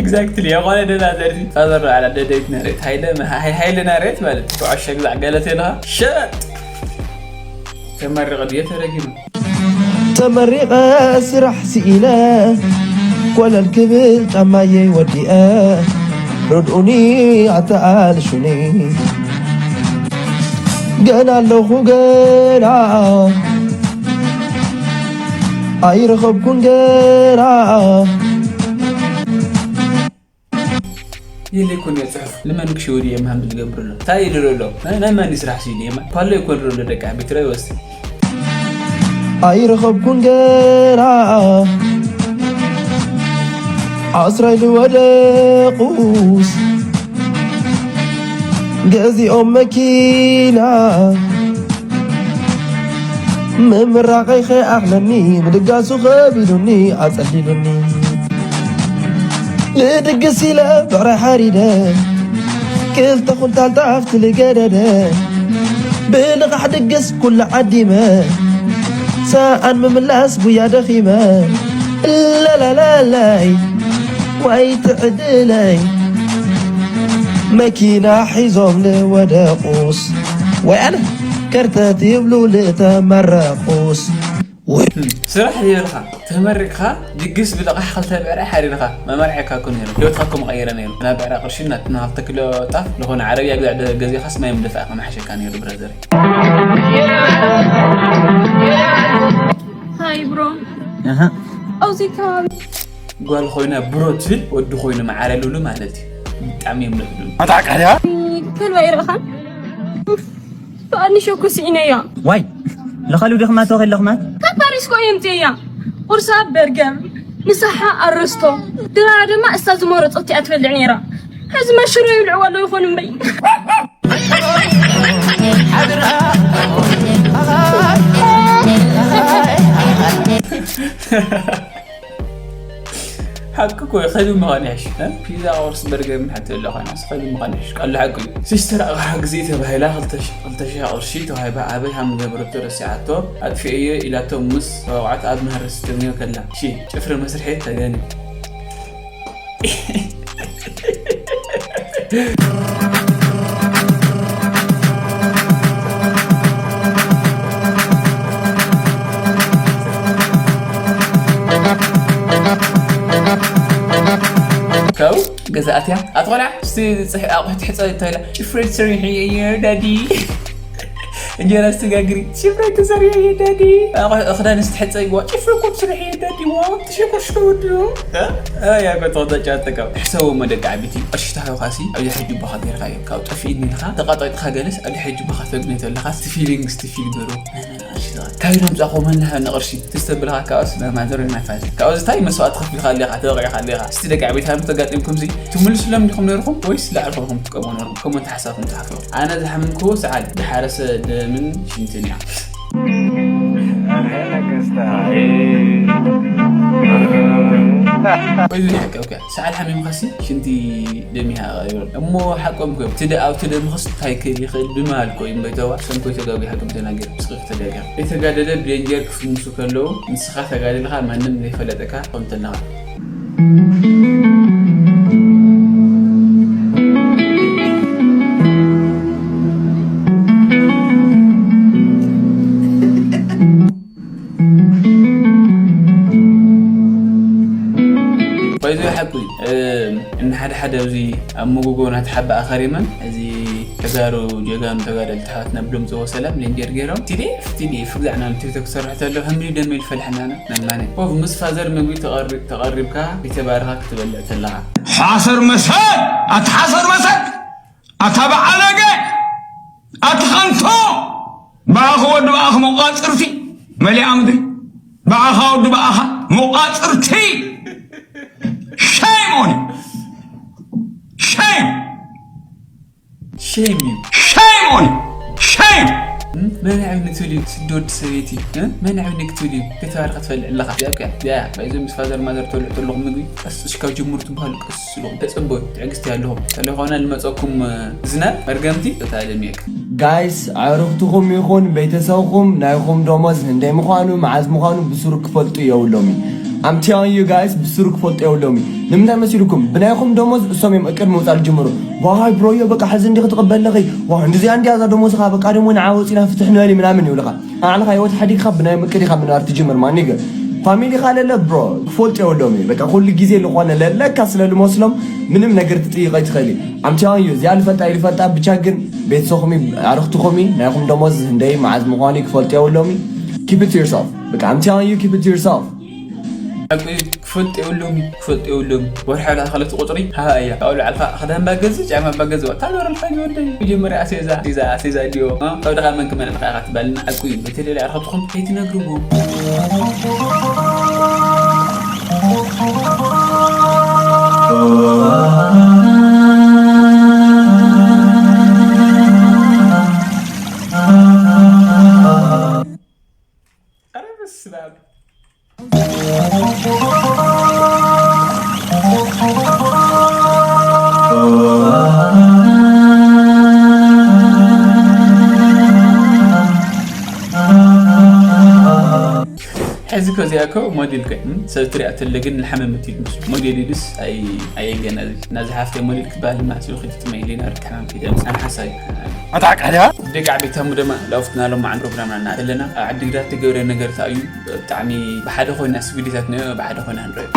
Exactly የኾነ ደና ዘርዚ ፋዘር ኣላ ደደይት ነሬት ሃይለ ሃይለ ናሬት ማለት ኩዓሸ ግዛዕ ገለት የለኻ ሸጥ ተመሪቐ ድየ ተረጊመ ተመሪቐ ስራሕ ስኢነ ኮለል ክብል ጫማየይ ወዲአ ርድኡኒ ኣተኣልሹኒ ገና ኣለኹ ገና ኣይረኸብኩን ገና የለ ይኮን እያ ፅሑፍ ንመን ክሽውድ እየ ምሃም ዝገብር ኣሎ እንታይ ይድሮ ኣሎ ናይ ማን ስራሕ ሲድ እየ ፓሎ ይኮን ዶ ደቂ ዓቢ ትራይ ወስድ ኣይረኸብኩን ገና ዓስራይ ዝወደቁስ ገዚኦም መኪና ምምራቐይ ከይኣኽለኒ፣ ምድጋሱ ከቢዱኒ ኣጸሊሉኒ። ልድግስ ኢለ ብዕራይ ሓሪደ፣ ክልተ ኩንታል ጣፍ ትልገደደ። ብልቓሕ ድግስ ኩሉ ዓዲመ፣ ሰኣን ምምላስ ጉያ ደኺመ። ላላላላይ ዋይ ትዕድለይ፣ መኪና ሒዞም ልወደቁስ፣ ወይ ኣነ ከርተት ይብሉ ልተመረቁስ። ወይ ስራሕ ይበልኻ ተመሪቕኻ ድግስ ብልቓሕ ክልተ ብዕራይ ሓሪድኻ መመርዒካ እኮ ነይሩ። ህይወትካ እኮ መቐየረ ነይሩ። ናብ ብዕራይ ቅርሺ ናትና ክልተ ኪሎ ጣፍ ዝኾነ ዓረብያ ግዛዕ ደ- ገዚእኻስ ማይ ምድፋእካ መሓሸካ ነይሩ ብራዘር። ሃይ ብሮ፣ ኣብዚ ከባቢ ጓል ኮይና ብሮ ትብል ወዲ ኮይኑ መዓረ ሉሉ ማለት እዩ። ብጣዕሚ እዮም ለብሉ። ኣታቃያ ከልባ ይረኻን ብኣኒ ሸኩ ስኢነያ። ዋይ ለኸሉ ድኽማት ወኸል ለኽማት ካብ ፓሪስ ኮ የምፅእያ። ቁርሳ በርገር፣ ምሳሓ ኣረስቶ፣ ድራራ ድማ እስታ ዝመረፀት እያ ትበልዕ ነይራ። ሕዚ መሽሮ ይብልዕዋ ኣለዉ ይኾኑ እምበይ። ሓቂ እኮ እዩ፣ ከይዱ ምዃን ይሕሽ። እ? ፒዛ ቁርስ በርገር ምሕት ኣሎ ኾይናስ ከይዱ ምዃን ይሕሽ። ቃሉ ሓቂ እዩ። ሲስተር ኣቕሓ ግዜ ተባሂላ ክልተ ሺ ቅርሺ ተዋሂባ ኣበይ ሃም ገብረቶ ረሲዓቶ ኣጥፊኤዮ ኢላቶ ምስ ተባብዓት ኣብ መህረሲ ትግንዮ ከላ ሺ ጭፍሪ መስርሒ ተገንዩ። ካብኡ ገዛ ኣትያ ኣቲ ቆልዓ እስቲ ኣቑሑት ሕፀ እንተኢላ ጭፍሬት ሰሪሐ እየ ዳዲ። እንጀራ ስትጋግሪ ጭፍሬት ተሰሪሐ እየ ዳዲ። ኣቑሑ ክዳን ስትሕፀ ይዋ ጭፍሬ እኮ ትስርሐ እየ ዳዲ። ዋ ትሸኮሽ ተወድኡ ያጎተወተጫተካ ሕሰቦ መደቂ ዓቢቲ ቅርሽታ ዮኻሲ ኣብዚ ሕጂ ባኻ ገይርካ እዮም ካብ ጠፊእኒ ኢልካ ተቃጣጥካ ገለስ ኣብዚ ሕጂ ባኻ ተግኔ ተለኻስ ትፊሊንግስ ትፊል በሮ ካብ ኢሎም ፃቆመልና ንቕርሺ ትስተብልካ ካብስ ናይ ማዘር ናይ ፋዘር ካብዚ እንታይ መስዋእቲ ከፊልካ ኣለካ ተወቂዕካ ኣለካ እስቲ ደቂ ዓበይቲ ሃሉ ተጋጢምኩም ዚ ትምልስሎም ዲኹም ነርኩም ወይስ ላዕሊ ኮይንኩም ትቀሙ ነርኩም ከምኡ እንተሓሳብኩም ትሓፍሩ ኣነ ዝሓመምክዎ ሰዓል ዝሓረሰ ደምን ሽንትን እያ ወይ ዝሓቂ ኦኬ ሰዓል ሓሚምካሲ ሽንቲ ደሚሃ ይብል እሞ ሓቆም ኮ እቲ ደኣው እቲ ደምኽስ እንታይ ክእል ይኽእል ብማል ኮ ይምበይተዋ ሰንኮይ ተጋጊ ሓቅም ተናገር ስቕ ተጋጊ የተጋደለ ብደንጀር ክፍምሱ ከለዉ ንስኻ ተጋደልኻ ማንም ዘይፈለጠካ ከምተለኻ ባይዘ ሓቁ እዩ። እም፣ እንሓደ ሓደ ኣብዚ ኣብ መጎጎ ናተሓበኣ ከሪመን እዚ ተጋሩ ጀጋኑ ተጋደልቲ ኣሕዋትና ብድምፂ ወሰላም ሌንጀር ገይሮም ቲዲኤፍ ቲዲኤፍ ግዛዕና ንቲክቶክ ክሰርሑ ተለዉ ከምዚ ደም ይፈልሐናና መማነ ኮፍ ምስ ፋዘር ምግቢ ተቐሪ- ተቐሪብካ ቤተባርኻ ክትበልዕ ተለኻ ሓሰር መሰል ኣታ ሓሰር መሰል ኣታ በዓለገ ኣታ ኸንቶ ብኣኺ ወዲ ብኣኺ መቋፅርቲ መሊኣ ምድሪ ብኣኻ ወዲ ብኣኻ መቋፅርቲ shame on you shame ሼም እዩ shame on you shame መን ዓይነት እዩ ስዲ ወዲ ሰበይቲ መን ዓይነት እዩ ቤተባርካ ትፈልዕ ኣለኻ ያ ባይዞ ምስ ፋዘር ማዘር ተልዑ ተለኹም ምግቢ ቀስ እሽካ ጅምሩ ትበሃሉ ቀስ ኢልኩም ተጸበዩ ትዕግስቲ ኣለኹም ተለኾነ ልመፀኩም ዝናብ መርገምቲ እታ ለምየካ ጋይስ ኣዕሩኽትኹም ይኹን ቤተሰብኹም ናይኹም ደሞዝ ህንደይ ምዃኑ መዓዝ ምዃኑ ብስሩ ክፈልጡ የብሎም እዩ I'm telling you guys ብስሩ ክፈልጡ የብሎም እዩ ንምንታይ መሲልኩም ብናይኹም ደሞዝ እሶም እዮም እቅድ ምውፃእ ዝጅምሩ ዋይ ብሮዮ በቃ ሕዚ እንዲ ክትቕበል ኣለኺ ዋ እንዲዚኣ እንዲያ እዛ ደሞዝኻ በቃ ደሞ ንዓ ወፂና ፍትሕ ንበል ምናምን ይብልኻ ኣዕልኻ ህይወት ሓዲግካ ብናይ ምቅድ ኢኻ ምንባር ትጅምር ማኒገ ፋሚሊኻ ለለ ብሮ ክፈልጡ የብሎም እዩ በቃ ኩሉ ግዜ ዝኾነ ለለካ ስለ ልመስሎም ምንም ነገር ትጥይቕ ኣይትኽእል እዩ I'm telling you እዚኣ ልፈልጣ ይልፈልጣ ብቻ ግን ቤተሰኹም ኣርኽትኹም ናይኹም ደሞዝ ህንደይ መዓዝ ምዃኑ ክፈልጡ የብሎም keep it to yourself በቃ I'm telling you keep it to yourself ክፈልጡ የብሎም ክፈልጡ የብሎም ወርሒ ላ ከለት ቁፅሪ ሃ እያ ካብኡ ልዓልካ ክዳን ባገዝ ጫማ ባገዝ ወታ ኖረ ልካ ወደ መጀመርያ ኣሴዛ ኣሴዛ ኣሴዛ ድዮ ካብ ድኻ መን ክመልዕልካ ኢኻ ትባልና ሓቁ እዩ በተለይ ኣርኸብትኹም ከይትነግርዎም እዚ ከዚኣ እኮ ሞዴል ከ ሰብ ትሪኣ ተለ ግን ንሓመመት ኢሉ ምስ ሞዴል ኢሉስ ኣይ ኣየገና እዚ ናዚ ሓፍተ ሞዴል ክበሃል ድማ ስልኺ ትጥመይ ሊና ርካና ፊት ኣምሳን ሓሳይ ኣታ ዓቃልያ ደቂ ዓበይታ ሙደማ ላውፍትና ሎም ማዓን ፕሮግራምና እና ዘለና ኣብ ዓዲግራት ተገብረ ነገር ታዩ ብጣዕሚ ብሓደ ኮይና ስቪሊታት ነው ብሓደ ኮይና ንረዮ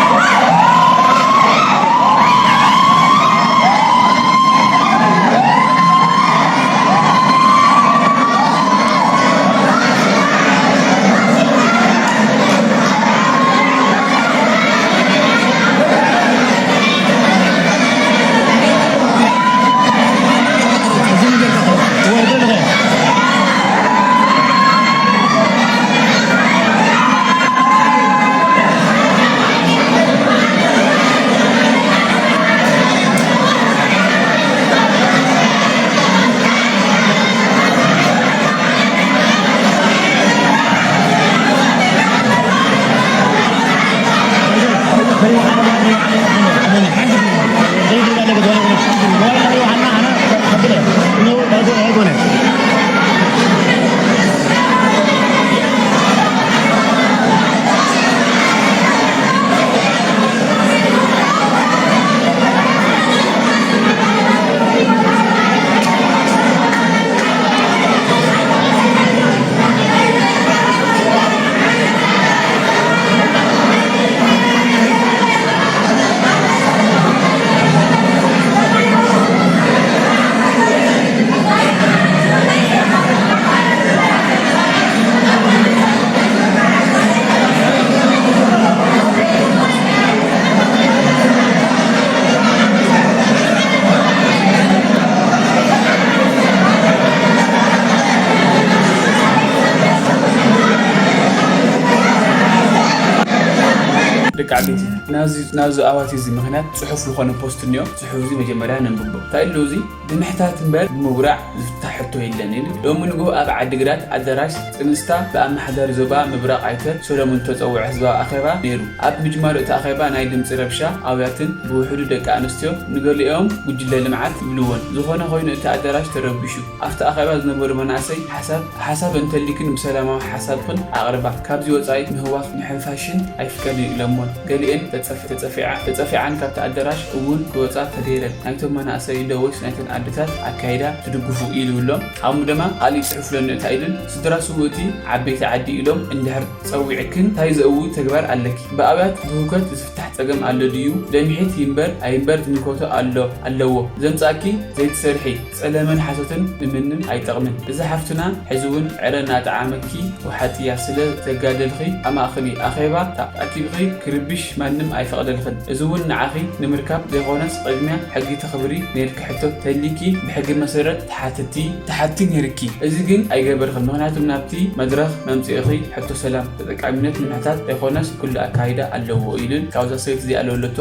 ደቂ ዓበይቲ ናብዚ ናብዚ ኣዋት እዚ ምክንያት ፅሑፍ ዝኾነ ፖስት እኒኦ ፅሑፍ እዚ መጀመርያ ነንብቦ እንታይ ኣሎ እዚ ብምሕታት እምበር ብምውራዕ ዝፍታሕ ሕቶ የለን ይብል ሎሚ ንግሆ ኣብ ዓዲግራት ኣደራሽ ጥንስታ ብኣመሓዳሪ ዞባ ምብራቕ ኣይተ ሰሎሙን ተፀውዖ ህዝባዊ ኣኼባ ነይሩ ኣብ ምጅማሩ እቲ ኣኼባ ናይ ድምፂ ረብሻ ኣውያትን ብውሕዱ ደቂ ኣንስትዮ ንገሊኦም ጉጅለ ልምዓት ይብልዎን ዝኾነ ኮይኑ እቲ ኣደራሽ ተረቢሹ ኣብቲ ኣኼባ ዝነበሩ መናእሰይ ሓሳብ ሓሳብ እንተሊክን ብሰላማዊ ሓሳብኽን ኣቕርባ። ካብዚ ወጻኢ ምህዋኽ ምሕንፋሽን ኣይፍቀድን ኢሎሞን። ገሊኤን ተጸፊ- ተጸፊዓ- ተጸፊዓን ካብቲ ኣደራሽ እውን ክወጻ ተገይረን። ናይቶም መናእሰይ ዶ ወይስ ናይተን ኣደታት ኣካይዳ ትድግፉ? ኢሉ ይብሎም። ኣሙ ድማ ካሊእ ጽሑፍለኒ እታ ኢሉን ስድራ ስውእቲ ዓበይቲ ዓዲ ኢሎም እንድሕር ጸዊዕክን ታይ ዘእዊ ተግባር ኣለኪ? ብኣብያት ብህውከት ዝፍታሕ ጸገም ኣሎ ድዩ? ደምሒት ይንበር ኣይንበር ዝምልከቶ ኣሎ ኣለዎ ዘምጻእኪ ዘይትሰርሒ ጸለመን ሓሶትን ንምንም ኣይጠቕምን። እዛ ሓፍትና ሕዚ እውን ዕረ እናጠዓመኪ ወሓጥያ ስለ ዘጋደልኺ ኣማእኽሊ ኣኼባ ተኣኪብኺ ክርብሽ ማንም ኣይፈቕደልኽን። እዚ እውን ንዓኺ ንምርካብ ዘይኮነስ ቐድሚያ ሕጊ ተኽብሪ ነይርኪ ሕቶ ተሊኪ ብሕጊ መሰረት ተሓትቲ ተሓቲ ነይርኪ። እዚ ግን ኣይገበርኽን ምኽንያቱም ናብቲ መድረኽ መምፅእኺ ሕቶ ሰላም ተጠቃሚነት ንምሕታት ዘይኮነስ ኩሉ ኣካይዳ ኣለዎ ኢሉን ካብዛ ሰበይቲ እዚኣ ለወለቶ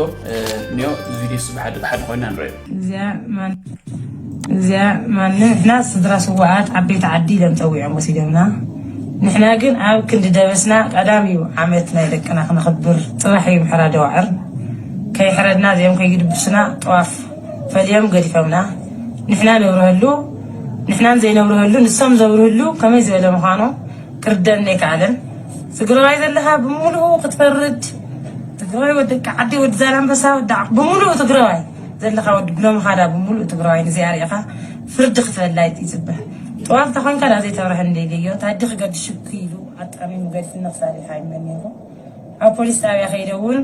እኒኦ እዚ ቪድዮ እሱ ብሓደ ብሓደ ኮይና ንረዮ። እዚኣ ማን- እዚኣ ማን ንሕና ስድራ ስዋኣት ዓበይቲ ዓዲ ኢሎም ፀዊዖም ወሲዶምና ንሕና ግን ኣብ ክንዲ ደበስና ቀዳም እዩ ዓመት ናይ ደቅና ክነኽብር ፅባሕ እዩ ምሕራ ደዋዕር ከይሕረድና እዚኦም ከይድብስና ጠዋፍ ፈልዮም ገዲፎምና ንሕና ነብረህሉ ንሕናን ዘይነብረህሉ ንሶም ዘብርህሉ ከመይ ዝበለ ምዃኑ ክርደኒ ኣይከኣለን ትግራዋይ ዘለኻ ብምሉኡ ክትፈርድ ትግራዋይ ወዲ ደቂ ዓዲ ወዲ ዛላንበሳ ወዲ ዓኽ ብምሉኡ ትግራዋይ ዘለኻ ወዲ ብሎምኻ ዳ ብምሉእ ትግራዋይ ንዚኣ ሪኢኻ ፍርዲ ክትበላ ይፅበ ጠዋፍ ተኾንካ ዳ ዘይተብረሀ እንደይለዮ ታዲ ክገዲ ሽኩ ኢሉ ኣጣሚሙ ገዲፍኒ ክሳብ ኢኻ ይመን ነይሩ ኣብ ፖሊስ ጣብያ ከይደ እውን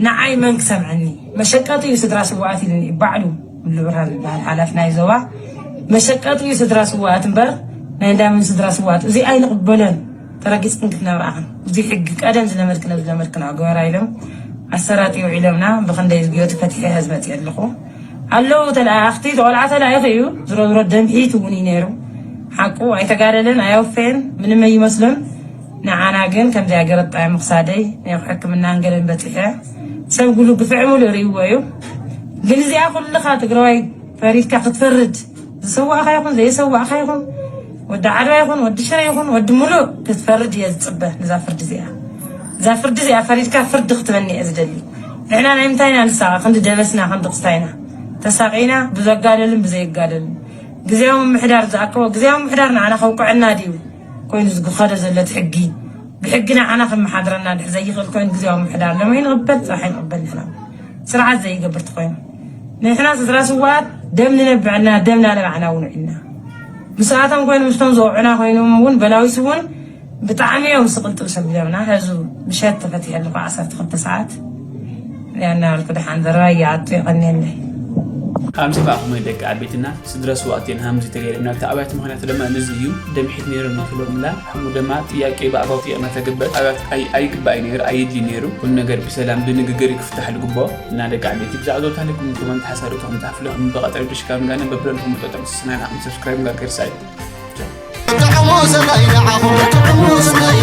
ንዓይ መን ክሰምዐኒ መሸቀጢ እዩ ስድራ ስዋኣት ኢሉኒ ባዕሉ ሙሉ ብርሃን ዝበሃል ሓላፊ ናይ ዞባ መሸቀጢ እዩ ስድራ ስዋኣት እምበር ናይ እንዳምን ስድራ ስዋኣት እዚ ኣይንቕበለን ተረጊፅክን ክትነብራ ኢኽን። እዚ ሕጊ ቀደም ዝለመድክን ዝለመድክን ኣግበራ ኢሎም ኣሰራጢ ውዒሎምና ብኽንደይ ዝግዮ ተፈቲሐ ሕዚ መፂአ ኣለኹ። ኣለዉ ተለኣኣኽቲ እቲ ቆልዓ ተላኢኹ እዩ ዝሮ ዝሮ ደምሒት እውን እዩ ነይሩ። ሓቁ ኣይተጋደለን ኣየወፈየን ምንም ኣይመስሎን። ንዓና ግን ከምዚኣ ገረጣ ምኽሳደይ ናይ ሕክምናን ገለን በፂሐ ሰብ ጉሉ ግፍዒ ሙሉእ ርእይዎ እዩ። ግን እዚኣ ኩልኻ ትግራዋይ ፈሪድካ ክትፈርድ ዝሰዋእኻ ይኹን ዘየሰዋእኻ ይኹን ወዲ ዓድዋ ይኹን ወዲ ሽረ ይኹን ወዲ ሙሉእ ክትፈርድ እየ ዝፅበ ንዛ ፍርዲ እዚኣ እዛ ፍርዲ እዚኣ ፈሪድካ ፍርዲ ክትበኒ እየ ዝደሊ ንሕና ናይ ምንታይ ኢና ንሳቐ ክንዲ ደበስና ክንዲ ክስታይና ተሳቒና ብዘጋደልን ብዘይጋደልን ግዜያዊ ምምሕዳር ዝኣከቦ ግዜያዊ ምምሕዳር ንዓና ከውቅዐና ድዩ ኮይኑ ዝኸደ ዘሎ እቲ ሕጊ ብሕጊ ንዓና ከመሓድረና ድሕ ዘይኽእል ኮይኑ ግዜያዊ ምሕዳር ለመይ ንቕበል፣ ጽባሕ ኣይንቕበል። ንሕና ስርዓት ዘይገብር ተኾይኑ ንሕና ስድራ ስዋት ደም ንነብዕና፣ ደም ናነባዕና እውን ኢና። ምስኣቶም ኮይኑ ምስቶም ዝወዑና ኮይኖም እውን በላዊስ እውን ብጣዕሚ እዮም ስቕልጥብ ሰቢሎምና። ሕዚ ምሸት ተፈቲሐሉ እኳ ዓሰርተ ክልተ ሰዓት ያናልኩ ድሓን ዘረባ ይኣቱ። የቐንየለይ። ከምዚ ብኣኹም ደቂ ዓበይትና ስድራ ስዋእቴን ሃምዚ ተገይርና እቲ ኣብያት ምኽንያት ድማ ንዚ እዩ። ደምሒት ነይሩ ንክሎም ላ ሕሙ ድማ ጥያቄ ብኣግባቡ ጥያቄና ተግበር ኣብያት ኣይግባእ ነይሩ፣ ኣይድሊ ነይሩ። ኩሉ ነገር ብሰላም ብንግግር ክፍታሕ ልግቦ እና ደቂ ዓበይቲ ብዛዕባ ዞታ ልኩም ኮመንት ሓሳብ ርኢቶኹም ጻሕፉሎም። ብቐጠር ብሽካም ጋነ በብለልኩም ጠጠም ስስናና ሰብስክራይብ ጋር ከርሳይ ጥዕሙ ሰብኣይ ንዓኹም ጥዕሙ ሰብኣይ